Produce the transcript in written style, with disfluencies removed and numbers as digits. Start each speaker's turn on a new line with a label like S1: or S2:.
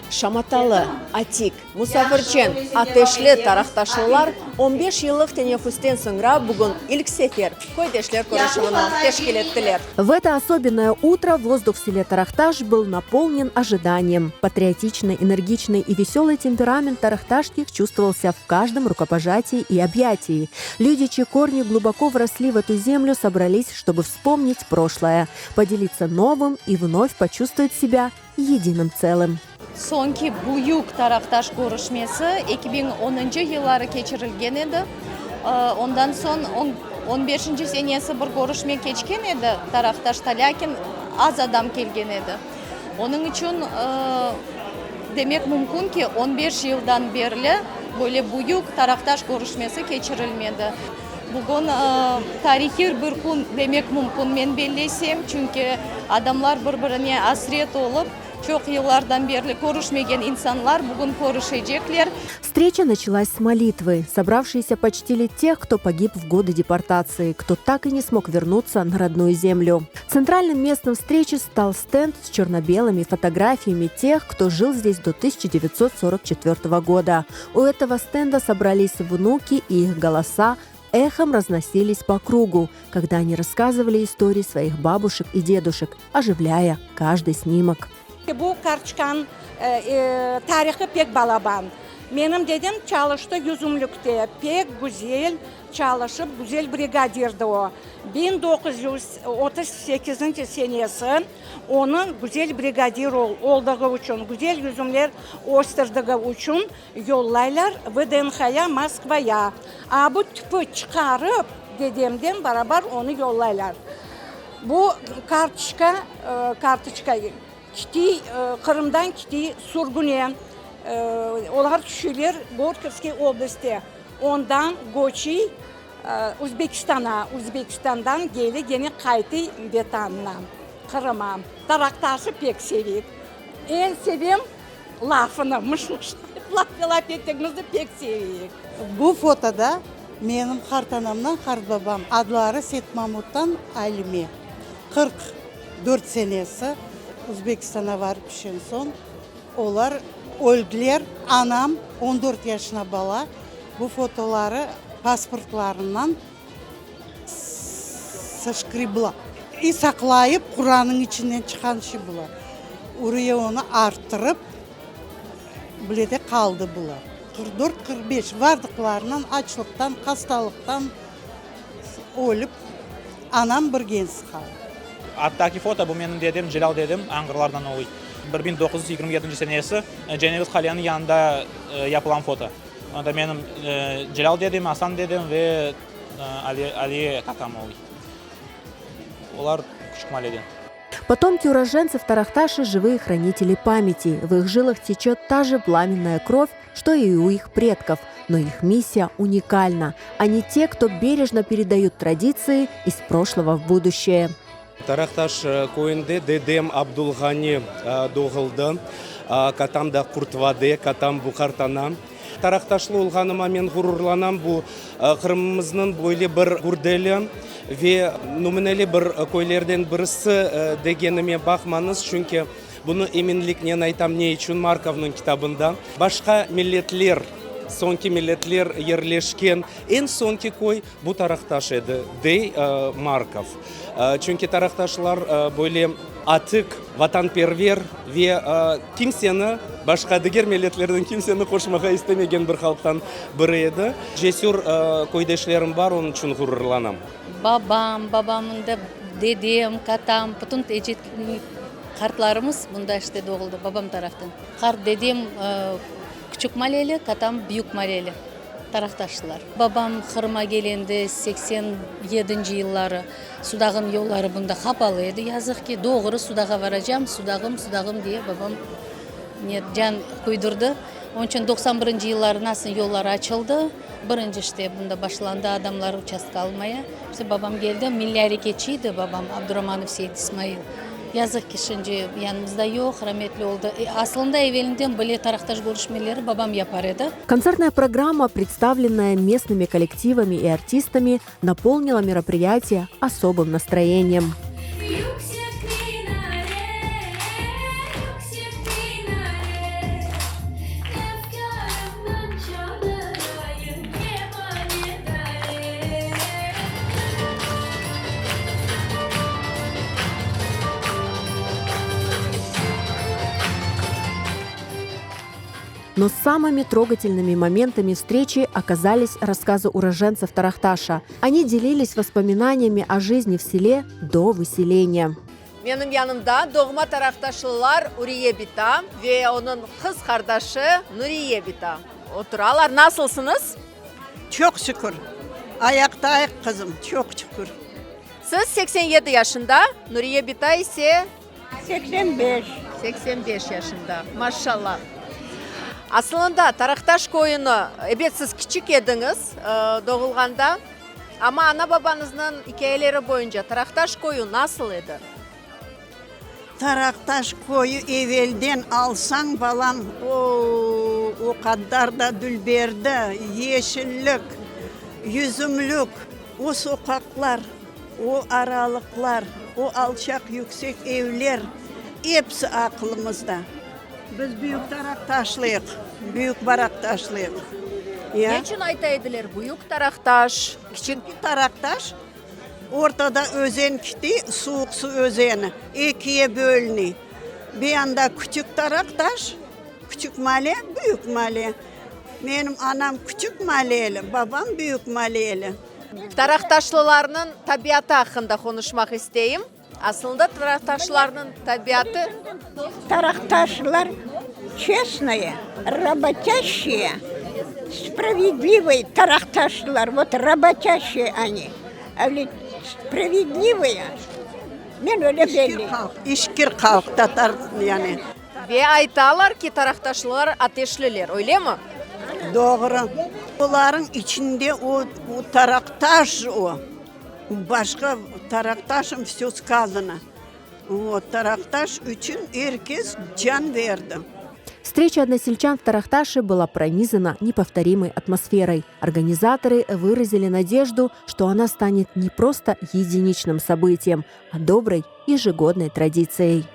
S1: Şamatalı, atik, musafirçen, ateşli taraqtaşlılar on beş yıllıq teneffüsten soñra bugün ilk sefer köydeşler körüşüvini teşkil ettiler. В это особенное утро воздух в селе Тарахташ был наполнен ожиданием. Патриотичный, энергичный и веселый темперамент тарахташских чувствовался в каждом рукопожатии и объятии. Люди, чьи корни глубоко вросли в эту землю, собрались, чтобы вспомнить прошлое, поделиться новым и вновь почувствовать себя единым целым.
S2: Soñki büyük Taraqtaş körüşmesi 2010-ncı yılları keçirilgen edi. Ondan soñ on beşinci senesi bir körüşme keçken edi Taraqtaşta, lâkin az adam kelgen edi. Onıñ içün demek mümkün ki, on beş yıldan berli böyle büyük Taraqtaş körüşmesi keçirilmedi. Bugün tarihiy bir kün demek mümkün, men bellesem, çünki adamlar bir-birine asret olıp, çoq yıllardan berli körüşmegen insanlar bugün körüşecekler.
S1: Встреча началась с молитвы. Собравшиеся почтили тех, кто погиб в годы депортации, кто так и не смог вернуться на родную землю. Центральным местом встречи стал стенд с черно-белыми фотографиями тех, кто жил здесь до 1944 года. У этого стенда собрались внуки, и их голоса эхом разносились по кругу, когда они рассказывали истории своих бабушек и дедушек, оживляя каждый снимок.
S3: Bu kartoçkanıñ tarihı pek balaban. Menim dedem çalıştı yüzümlikte, pek güzel çalışıp, güzel brigadirdi o. 1938-nci senesi onı güzel brigadir oldığı içün, güzel yüzümler östürdigi içün yollaylar VDNH-ya, Moskvaya. A bu tüpü çıqarıp, dedemden barabar onı yollaylar. Bu kartoçka, kartoçka kitiy, Qırımdan kitiy sürgüne, olar tüşüler Gorkovskiy oblastte, ondan köçiy Özbekistana, Özbekistandan keli kene qaytıy Vetanına, Qırıma. Taraqtaşı pek seveyik. Eñ sevem lafını, mış-mış laf laf etkenimizni pek seveyik.
S4: Bu fotoda menim qartanamdan qartbabam, adları Setmamuttan Alime, 44 senesi Özbekistana varıp tüşen soñ, olar öldiler. Anam, on dört yaşına bala, bu fotoları pasportlarından soşkrebla. İ saqlayıp, Quranıñ içinden çıqqan şey bular. Uriye onı arttırıp, bile de qaldı bular. 44, 45 vardıqlarınan açlıqtan, hastalıqtan ölip, anam bir genç qaldı.
S5: Alttaki foto, bu menim dedem, Celâl dedem, Añğırlardan oluy. 1927 senesi Ceneviz qaleniñ yanında yapılan foto. Onda menim Celâl dedem, Asan dedem ve Aliye tatam oluy. Olar küçük maleden.
S1: Потомки уроженцев Тарахташа – живые хранители памяти. В их жилах течет та же пламенная кровь, что и у их предков. Но их миссия уникальна. Они те, кто бережно передают традиции из прошлого в будущее.
S6: Taraqtaş köyünde dedem Abdulğani doğuldı. Katam da Qurtvade, katam bu qartanam. Taraqtaşlı olğanıma men ğururlanam. Bu Qırımımıznıñ böyle bir gürdeli ve nümüneli bir köylerden birisi degenime baqmañız, çünki bunı eminliknen aytam, ne içün Markovnıñ kitabında başqa milletler, soñki milletler yerleşken eñ soñki köy bu Taraqtaş edi, dey Markov. Çünki taraqtaşlar böyle atik, vatanperver ve kimseni, başqa diger milletlerden kimseni qoşmağa istemegen bir halqtan biri edi. Cesür köydeşlerim bar, onıñ içün ğururlanam.
S7: Babam, babamın da dedem, katam, bütün qartlarımız mında işte doğuldı, babam taraftan. Qart dedem Küçük Maleli, katam Büyük Maleli. Taraqtaşlar. Babam Qırıma kelende 87-nci yılları Sudağın yolları bunda qapalı edi, yazıq ki. Doğru Sudağa varacam, Sudağım, Sudağım diye babam ne can küydürdi. Onıñ içün 91-nci yılları nasıl yollar açıldı, birinci işte bunda başlandı adamlar uçastka almaya. İşte babam keldi, milliy areketçi edi babam, Abduramanov Seyit-İsmail. Yazıq ki, şimdi yanımızda yoq, rametli oldı. Aslında evelinden bile Taraqtaş körüşmeleri babam yapar edi.
S1: Концертная программа, представленная местными коллективами и артистами, наполнила мероприятие особым настроением.
S8: Yüksek minare, yüksek minare.
S1: Но самыми трогательными моментами встречи оказались рассказы уроженцев Тарахташа. Они делились воспоминаниями о жизни в селе до выселения. Menim yanımda doğma taraqtaşlılar Uriye bita ve onıñ qız qardaşı Nuriye bita oturalar. Nasılsıñız?
S8: Çoq şükür. Ayaqtayıq, qızım, çoq şükür.
S1: Siz 87 yaşında, Nuriye bita ise?
S9: 85.
S1: 85 yaşında, maşallah. Asılında, Taraqtaş köyüni, ebet, siz kiçik ediñiz doğulğanda, amma ana-babañıznıñ ikâyeleri boyunca Taraqtaş köyü nasıl edi?
S8: Taraqtaş köyü evelden alsañ, balam, o, o qadar da dülberdi, yeşillik, yüzümlük, o soqaqlar, o aralıqlar, o alçaq-yüksek evler, episi aqlımızda. Biz Büyük Taraqtaşlıyıq, Büyük Baraqtaşlıyıq.
S1: Ya. Ne içün ayta ediler Büyük Taraqtaş, Kiçik?
S8: Taraqtaş, Ortada özen kiti, Suvuq Su özeni, ekiye bölüni. Bir yanda Küçük Taraqtaş, Küçük male, Büyük male. Menim anam Küçük maleli, babam Büyük maleli.
S1: Taraqtaşlılarnıñ tabiatı aqqında qonuşmaq isteyim. Aslında taraqtaşlılarnıñ tabiatı.
S9: Taraqtaşlılar çestnoye, rabotâşçiye, spravedlivoy taraqtaşlılar, vot rabotâşçiye oni, a ведь spravedlivoye, men öyle belleyim.
S8: İşkir halq, tatar yani.
S1: Ve aytalar ki, taraqtaşlılar ateşliler, öylemi?
S8: Doğru. Olarıñ içinde o taraqtaş o. Başqa Taraqtaşım vsö skazano. Vot, Taraqtaş içün er kes can berdi.
S1: Встреча односельчан в Тарахташе была пронизана неповторимой атмосферой. Организаторы выразили надежду, что она станет не просто единичным событием, а доброй ежегодной традицией.